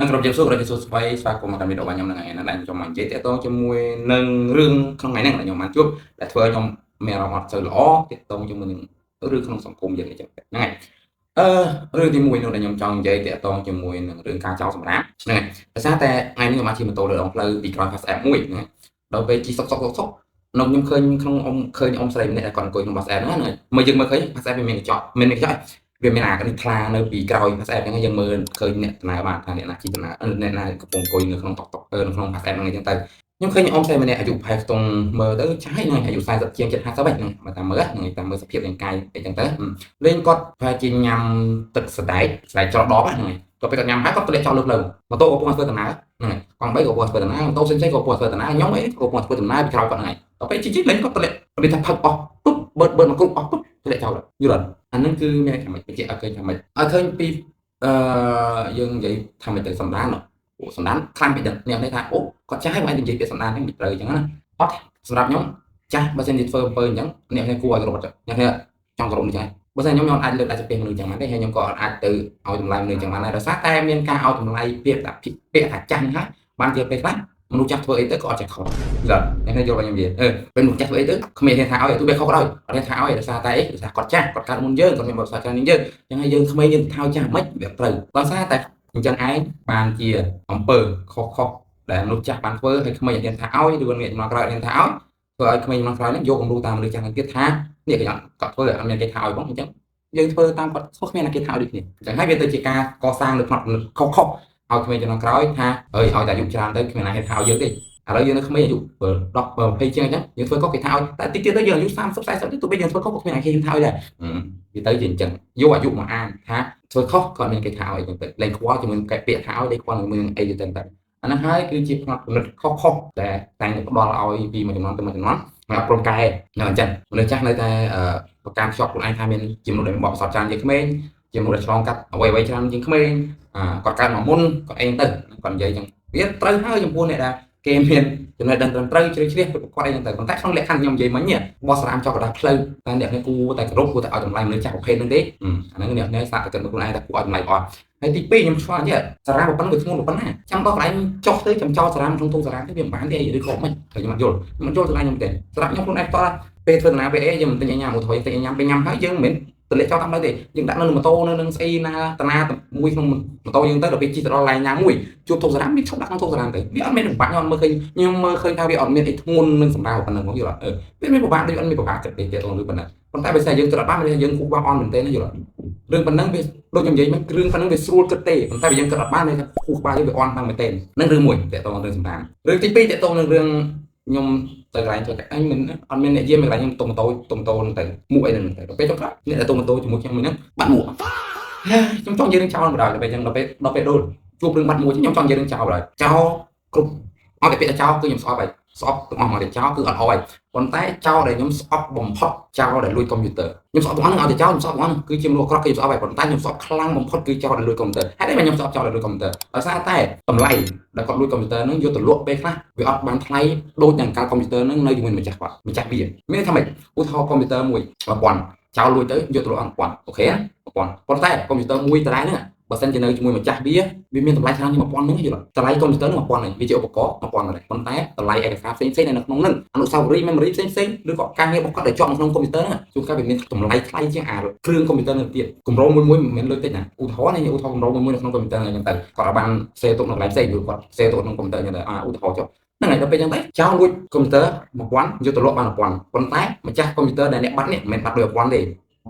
នឹងក្រុមជម្រាបសួរក្រុមជម្រាបសួរស្វ័យស្វាគមន៍មកកាន់វីដេអូរបស់ខ្ញុំនៅថ្ងៃនេះដែលខ្ញុំមកនិយាយទាក់ទងជាមួយនឹងរឿងក្នុងថ្ងៃហ្នឹងដែលខ្ញុំបានជួបដែលធ្វើឲ្យខ្ញុំមានអារម្មណ៍អត់សូវល្អទាក់ទងជាមួយនឹងរឿងក្នុងសង្គមយើងអញ្ចឹងហ្នឹងហើយអឺរឿងទី1នោះដែលខ្ញុំចង់និយាយទាក់ទងជាមួយនឹងរឿងការចោលសម្រាមហ្នឹងហើយដោយសារតែថ្ងៃនេះខ្ញុំបានជិះម៉ូតូលើដងផ្លូវពីក្រោយ Fast App មួយហ្នឹងហើយដល់ពេលជិះសុកសុកសុកសុកនៅខ្ញុំឃើញក្នុងអ៊ំឃើញអ៊ំស្រីម្នាក់ដែលគាត់អង្គុយក្នុង Fast App ហ្នឹងណាមើលយើងមើលឃើញ Fast App វាមានកញ្ចក់មានកញ្ចក់វាមានអាកនេះថ្លានៅពីក្រោយ Fast App ហ្នឹងយើងមើលឃើញអ្នកដំណើរបានថាអ្នកណាជិះដំណើរអ្នកណាកំពុងអង្គុយនៅក្នុងតុកតុកនៅក្នុង Fast App ហ្នឹងអញ្ចឹងទៅខ្ញុំឃើញអ៊ំស្រីម្នាក់អាយុប្រហែលខ្ទង់មើលទៅចាស់ហ្នឹងអាយុ40ជាង70 50ហ្នឹងមកតាមមើលហ្នឹងតាមមើលសភាពរាងកាយអីចឹងទៅលេងគាត់ប្រហែលជាញ៉ាំទឹកសណ្ដែកសណ្ដែកច្រដបហ្នឹងហើយគាត់ពេលគាត់ញ៉ាំហើយគាត់ទម្លាក់ចោលលើផ្លូវម៉ូតូក៏កំពុងធ្វើដំណើរហ្នឹងហើយកង់3ក៏កំពុងធ្វើដំណើរម៉ូតូផ្សេងៗក៏កំពុងធ្វើដំណើរខ្ញុំអីក៏កំពុងធ្វើដំណើរពីក្រោយគាត់ហ្នឹងហើយដល់ពេលជិះៗលេងគាត់ទម្លាក់របៀបថាផឹកអស់ពុបបឺតបឺតមកគ្រប់អស់ពុបទម្លាក់ចោលយល់អត់អាហ្នឹងគឺមានថាម៉េចបញ្ជាក់ឲ្យឃើញថាម៉េចឲ្យឃើញពីអឺយើងនិយាយថាម៉េចទៅសម្ដានអូសម្ដានខ្លាំងពេកដឹងអ្នកនេះថាអូគាត់ចាស់ហើយមកនិយាយពាក្យសម្ដានហ្នឹងមិនត្រូវអញ្ចឹងណាអត់សម្រាប់ខ្ញុំចាស់បើសិនជាធ្វើអំពើអញ្ចឹងអ្នកនេះគួរឲ្យគោរពអ្នកនេះចង់គោរពអញ្ចឹងបើសិនខ្ញុំខ្ញុំអាចលើកដៃសាពះមនុស្សអញ្ចឹងបានទេហើយខ្ញុំក៏អាចទៅឲ្យតម្លៃមនុស្សអញ្ចឹងបានដែរដោយសារតែមានការឲ្យតម្លៃពាក្យថាពាក្យថាចាស់ហ្នឹងហើយបានជាពេលខ្លះមនុស្សចាស់ធ្វើអីទៅក៏អត់ចេះខុសយល់អ្នកនេះយល់របស់ខ្ញុំនិយាយអឺពេលមនុស្សចាស់ធ្វើអីទៅគ្មានហ៊ានថាឲ្យទោះបីខុសក៏ដោយអត់ហ៊ានថាឲ្យដោយសារតែអីដោយសារគាត់ចាស់គាត់កើតមុនយើងគាត់មានបទពិសោធន៍ច្រើនជាងយើងអញ្ចឹងហើយយើងក្មេងយើងថាចាស់មិនវាត្រូវដោយសារតែអញ្ចឹងឯងបានជាអំពើខុសខុសដែលមនុស្សចាស់បានធ្វើឲ្យក្មេងអត់ហ៊ានថាឲ្យឬអ្នកជំនាន់ក្រោយអត់ហ៊ានថាឲ្យធ្វើឲ្យក្មេងជំនាន់ក្រោយនេះយកគំរូតាមមនុស្សចាស់ហ្នឹងទៀតថានេះគេគាត់ធ្វើអត់មានគេថាឲ្យផងអញ្ចឹងយើងធ្វើតាមគាត់ខុសគ្មានអ្នកគេថាឲ្យដូចគ្នាអញ្ចឹងហើយវាទៅជាការកសាងនៅផ្នត់ខុសខុសឲ្យក្មេងជំនាន់ក្រោយថាអើយឲ្យតែអាយុច្រើនទៅគ្មានណាហ៊ានថាឲ្យយើងទេឥឡូវយើងនៅក្មេងអាយុ10 20ជាងអញ្ចឹងយើងធ្វើខុសគេថាឲ្យតែតិចទៀតទៅយើងអាយុ30 40ទៅទោះបីយើងធ្វើខុសក៏គ្មានណាគេហ៊ានថាឲ្យដែរវាទៅជាអញ្ចឹងយកអាយុមកអានថាធ្វើខុសក៏មានគេថាឲ្យអញ្ចឹងទៅលែងខ្វល់ជាមួយកែពាក្យថាឲ្យលែងខ្វល់ជាមួយនឹងអីទៅទៅអាហ្នឹងហើយគឺជាផ្នត់គំនិតខុសៗដែលតែងតែផ្ដល់ឲ្យពីមួយជំនាន់ទៅមួយជំនាន់មកព្រមកែនៅអញ្ចឹងមនុស្សចាស់នៅតែប្រកាន់ខ្ជាប់ខ្លួនឯងថាមានជាមនុស្សដែលមានបទពិសោធន៍ច្រើនជាងក្មេងជាមនុស្សដែលឆ្លងកាត់អ្វីៗច្រើនជាងក្មេងគាត់កើតមកមុនគាត់អីទៅគាត់និយាយអញ្ចឹងវាត្រូវហើយចំពោះអ្នកដែលគេមានចំណេះដឹងត្រឹមត្រូវជ្រៅជ្រះពិតប្រាកដអីចឹងទៅប៉ុន្តែក្នុងលក្ខខណ្ឌខ្ញុំនិយាយមិញបោះស្រាមចោលកណ្ដាលផ្លូវតែអ្នកនេះគួរតែគោរពគួរតែឲ្យតម្លៃមនុស្សចាស់ប្រភេទហ្នឹងទេអាហ្នឹងអ្នកនេះសាកតែគិតមើលខ្លួនឯងថាគួរឲ្យតម្លៃអត់ហើយទី2ខ្ញុំឆ្ងល់នេះសារ៉ាប៉ុណ្ណឹងវាធ្ងន់ប៉ុណ្ណាចាំដល់កន្លែងចុះទៅចាំចោលសារ៉ាក្នុងធុងសារ៉ាទៅវាមិនបានទេឬក៏មិនខ្ញុំអត់យល់ខ្ញុំអត់យល់តម្លៃខ្ញុំទេសម្រាប់ខ្ញុំខ្លួនឯងផ្ទាល់ពេលធ្វើដំណើរពេលអីយើងមិនទិញអីញ៉ាំឧទាហរណ៍យើងទិញអីញ៉ាំពេលញ៉ាំហើយយើងមិនមែនទម្លាក់ចោលតាមផ្លូវទេយើងដាក់នៅម៉ូតូនៅនឹងស្អីណាតាណាមួយក្នុងម៉ូតូយើងទៅដល់ពេលជិះទៅដល់កន្លែងណាមួយជួបធុងសារ៉ាមានឈប់ដាក់ក្នុងធុងសារ៉ាទៅវាអត់មានពិបាកខ្ញុំមើលឃើញខ្ញុំមើលឃើញថាវាអត់មានអីធ្ងន់នឹងសម្រាប់ប៉ុណ្ណឹងមកយល់អត់វាមានពិបាកដូចអត់មានពិបាកចិត្តទេទៀតរឿងប៉ុណ្ណឹងប៉ុន្តែបើស្អីយើងគិតអត់បានមានយើងគូបាក់អន់មែនទេណាយល់អត់រឿងប៉ុណ្ណឹងវាដូចខ្ញុំនិយាយមិញរឿងប៉ុណ្ណឹងវាស្រួលគិតទេប៉ុន្តែបើយើងគិតអត់បានមានថាគូក្បាលយើងវាអន់ខ្លាំងមែនទេនឹងរឿងមួយតើតងរឿងសម្រាប់រឿងទី2តើតងនឹងរឿងខ្ញុំទៅកន្លែងធ្វើអញមិនអត់មានអ្នកយាមកន្លែងខ្ញុំតុងម៉ូតូតុងម៉ូតូហ្នឹងទៅមួកអីហ្នឹងទៅដល់ពេលចុងក្រោយអ្នកដែលតុងម៉ូតូជាមួយខ្ញុំមួយហ្នឹងបាត់មួកខ្ញុំចង់និយាយរឿងចោលបណ្ដោយដល់ពេលអញ្ចឹងដល់ពេលដូលជួបរឿងបាត់មួកខ្ញុំចង់និយាយរឿងចោលបណ្ដោយចោលគ្រប់អត់តែពាក្យចោលគឺខ្ញុំស្អប់ហើយស្អប់ទាំងអស់មកតែចោលគឺអត់អោយប៉ុន្តែចោលដែលខ្ញុំស្អប់បំផុតចោលដែលលួចកុំព្យូទ័រខ្ញុំស្អប់ទាំងអស់ហ្នឹងឲ្យតែចោលខ្ញុំស្អប់ទាំងអស់ហ្នឹងគឺជាមនុស្សអាក្រក់គឺខ្ញុំស្អប់ហើយប៉ុន្តែខ្ញុំស្អប់ខ្លាំងបំផុតគឺចោលដែលលួចកុំព្យូទ័រហេតុអីបានខ្ញុំស្អប់ចោលដែលលួចកុំព្យូទ័រដោយសារតែតម្លៃដែលគាត់លួចកុំព្យូទ័រហ្នឹងយកទៅលក់ពេលខ្លះវាអត់បានថ្លៃដូចនឹងកាលកុំព្យូទ័រហ្នឹងនៅជាមួយម្ចាស់គាត់ម្ចាស់វាមានន័យថាម៉េចឧទាហរណ៍កុំព្យូទ័រមួយ1000ចោលលួចទៅយកទៅលក់1000 OK 1000ប៉ុន្តែកុំព្យូទ័រមួយដដែលហ្នឹងបើសិនជានៅជាមួយម្ចាស់វាវាមានតម្លៃច្រើនជាង1000ហ្នឹងយល់តម្លៃកុំព្យូទ័រហ្នឹង1000ហ្នឹងវាជាឧបករណ៍1000ដែរប៉ុន្តែតម្លៃឯកសារផ្សេងផ្សេងនៅក្នុងហ្នឹងអនុស្សាវរីយ៍ memory ផ្សេងផ្សេងឬក៏ការងាររបស់គាត់ដែលជាប់នៅក្នុងកុំព្យូទ័រហ្នឹងជួនកាលវាមានតម្លៃថ្លៃជាងអាគ្រឿងកុំព្យូទ័រហ្នឹងទៀតគម្រោងមួយមួយមិនមែនលុយតិចណាឧទាហរណ៍នេះឧទាហរណ៍គម្រោងមួយមួយនៅក្នុងកុំព្យូទ័រហ្នឹងអញ្ចឹងទៅគាត់អាចបានសេទុកនៅកន្លែងផ្សេងឬគាត់សេទុកក្នុងកុំព្យូទ័រអញ្ចឹងទៅអាឧទាហរណ៍ចុះហ្នឹងហើយដល់ពេលអញ្ចឹងទៅចោលលួចកុំព្យូទ័រ1000យកទៅលក់បាន1000ប៉ុន្តែម្ចាស់កុំព្យូទ័រដែលអ្នកបាត់នេះមិនមែនបាត់លុយ1000ទេ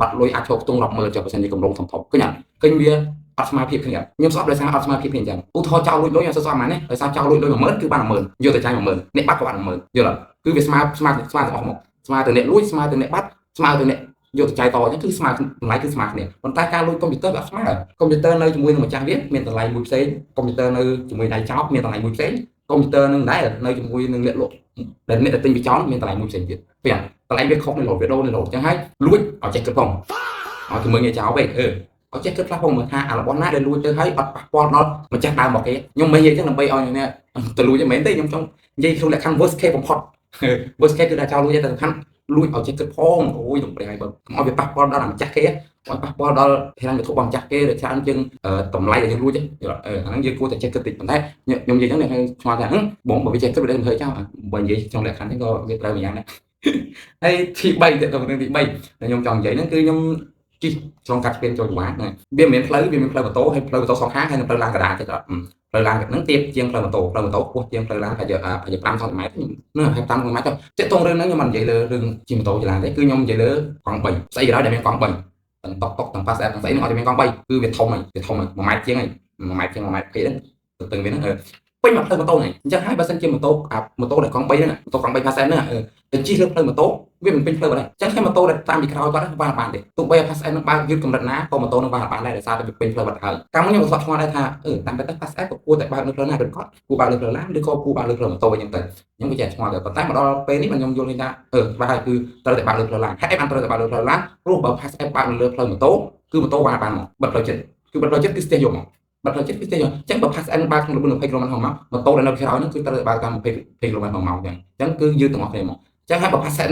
បាត់លុយអាចចូលខ្ទង់រាប់ម៉ឺនចុះបើសិនជាគម្រោងធំៗឃើញអត់ឃើញវាអត់ស្មើភាពគ្នាខ្ញុំស្អប់ដោយសារអត់ស្មើភាពគ្នាអញ្ចឹងឧទាហរណ៍ចោលលួចលុយខ្ញុំស្អប់ហ្មងនេះដោយសារចោលលួចលុយ10000គឺបាន10000យកទៅចាយ10000អ្នកបាត់ក៏បាន10000យល់អត់គឺវាស្មើស្មើស្មើទាំងអស់មកស្មើទៅអ្នកលួចស្មើទៅអ្នកបាត់ស្មើទៅអ្នកយកទៅចាយតអញ្ចឹងគឺស្មើតម្លៃគឺស្មើគ្នាប៉ុន្តែការលួចកុំព្យូទ័រវាអត់ស្មើកុំព្យូទ័រនៅជាមួយនឹងម្ចាស់វាមានតម្លៃមួយផ្សេងកុំព្យូទ័រនៅជាមួយដៃចោលមានតម្លៃមួយផ្សេងកុំព្យូទ័រនឹងដែរនៅជាមួយនឹងអ្នកលក់ដែលអ្នកដែលទិញពីចោលមានតម្លៃមួយផ្សេងទៀតពេលតម្លៃវាខុសនៅរហូតវាដូរនៅរហូតអញ្ចឹងហើយលួចឲ្យចេះគិតផងឲ្យទៅមើលងាយចោលពេកអឺឲ្យចេះគិតខ្លះផងមើលថាអារបស់ណាដែលលួចទៅហើយអត់ប៉ះពាល់ដល់ម្ចាស់ដើមរបស់គេខ្ញុំមិននិយាយចឹងដើម្បីឲ្យអ្នកទៅលួចទេមិនមែនទេខ្ញុំចង់និយាយក្នុងលក្ខខណ្ឌ worst case បំផុត worst case គឺថាចោលលួចតែសំខាន់លួចឲ្យចេះគិតផងអូយខ្ញុំព្រះហើយបើកុំឲ្យវាប៉ះពាល់ដល់អាម្ចាស់គេ ឲ្យប៉ះពាល់ដល់ហិរញ្ញវត្ថុរបស់ម្ចាស់គេឬច្រើនជាងតម្លៃដែលយើងលួចយល់អឺអាហ្នឹងយើងគួរតែចេះគិតតិចប៉ុន្តែខ្ញុំនិយាយចឹងអ្នកឆ្ងល់ថាបងបើវាចេះគិតវាដឹងធ្វើចោលបើនិយាយក្នុងលក្ខខណ្ឌហ្នឹងក៏វាត្រូវម្យ៉ាងដែរហើយទី3ទៅទៅទី3ដែលខ្ញុំចង់និយាយហ្នឹងគឺខ្ញុំជិះឆ្លងកាត់ស្ពានចូលចង្វាហ្នឹងវាមិនមែនផ្លូវវាមានផ្លូវម៉ូតូហើយផ្លូវម៉ូតូសងខាងហើយនឹងផ្លូវឡានកដាលចិត្តអត់ផ្លូវឡានហ្នឹងទៀបជាងផ្លូវម៉ូតូផ្លូវម៉ូតូខ្ពស់ជាងផ្លូវឡានប្រហែលជា5សង់ទីម៉ែត្រហ្នឹង5សង់ទីម៉ែត្រទៅតាក់ទងរឿងហ្នឹងខ្ញុំមិននិយាយលើរឿងជិះម៉ូតូចឡានទេគឺខ្ញុំនិយាយលើកង់3ស្អីក៏ដោយដែលមានកង់3ទាំងតុកតុកទាំង PassApp ទាំងស្អីហ្នឹងអត់តែមានកង់3គឺវាធំហើយវាធំហើយ1ម៉ែត្រជាងហើយ1ម៉ែត្រជាង1ម៉ែត្រ20ហ្នឹងទៅទឹងវាហ្នឹងពេញមកផ្លូវម៉ូតូហ្នឹងអញ្ចឹងហើយបើសិនជាម៉ូតូអាម៉ូតូដែលកង់3ហ្នឹងម៉ូតូកង់3 PassApp ហ្នឹងទៅជិះលើផ្លូវម៉ូតូវាមិនពេញផ្លូវដែរអញ្ចឹងហើយម៉ូតូដែលតាមពីក្រោយគាត់បានបានទេទោះបី PassApp នឹងបើកយឺតកម្រិតណាក៏ម៉ូតូនឹងបានបានដែរដោយសារតែវាពេញផ្លូវបាត់ហើយកាលមុនខ្ញុំក៏សក់ឆ្ងល់ដែរថាអឺតាមពិតទៅ PassApp ក៏គួរតែបើកនៅផ្លូវណាឬក៏គួរបើកលើផ្លូវឡានឬក៏គួរបើកលើផ្លូវម៉ូតូអញ្ចឹងទៅខ្ញុំក៏ចេះឆ្ងល់ដែរប៉ុន្តែមកដល់ពេលនេះខ្ញុំយល់ឃើញថាអឺច្បាស់ហើយគឺត្រូវតែបើកលើផ្លូវឡានហេតុអីបានត្រូវតែបើកលើផ្លូវឡានព្រោះបើ PassApp បើកនៅលើផ្លូវម៉ូតូគឺម៉ូតូបានបានមកបិទផ្លូវចិត្តគឺបិទផ្លូវចិត្តគឺស្ទះយកមកបិទផ្លូវចិត្តគឺស្ទះយកអញ្ចឹងបើ PassApp បើកក្នុងល្បឿន20គីឡូម៉ែត្រក្នុងម៉ោងម៉ូតូដែលនៅក្រោយហ្នឹងគឺត្រូវតែបើកតាម20គីឡូម៉ែត្រក្នុងម៉ោងអញ្ចឹងអញ្ចឹងគឺយឺតទាំងអស់គ្នាមកអញ្ចឹងហើយបើ PassApp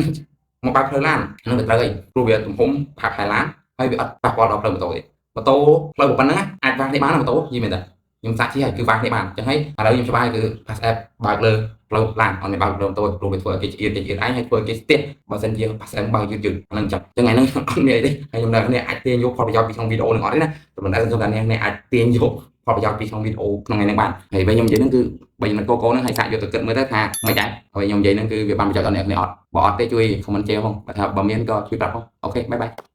មកបើកផ្លូវឡានហ្នឹងវាត្រូវអីព្រោះវាទំហំផាកផែឡានហើយវាអត់ប៉ះពាល់ដល់ផ្លូវម៉ូតូទេម៉ូតូផ្លូវប៉ុណ្ណឹងអាចវ៉ាស់នេះបានម៉ូតូនិយាយមែនតើខ្ញុំសាកជិះហើយគឺវ៉ាស់នេះបានអញ្ចឹងហើយឥឡូវខ្ញុំច្បាស់គឺ PassApp បើកលើផ្លូវឡានអត់មានបើកផ្លូវម៉ូតូព្រោះវាធ្វើឲ្យគេឆ្អៀតគេឆ្អៀតឯងហើយធ្វើឲ្យគេស្ទះបើសិនជា PassApp បើកយឺតយឺតអាហ្នឹងចឹងអញ្ចឹងថ្ងៃហ្នឹងអត់មានអីទេហើយខ្ញុំនៅនេះអាចទាញយកផលប្រយោជន៍ពីក្នុងវីដេអូនឹងអត់ទេណាប៉ុន្តែសង្ឃឹមថាអ្នកអាចទាញយកផលប្រយោជន៍ពីក្នុងវីដេអូក្នុងថ្ងៃហ្នឹងបានហើយវិញខ្ញុំនិយាយហ្នឹងគឺបីចំណុចកកហ្នឹងហើយសាកយកទៅគិតមើលទៅថាមិនដែរហើយខ្ញុំនិយាយហ្នឹងគឺវាបានប្រយោជន៍ដល់អ្នកគ្នាអត់បើអត់ទេជួយ comment ជេរផងបើថាបើមានក៏ជួយប្រាប់ផង OK bye bye.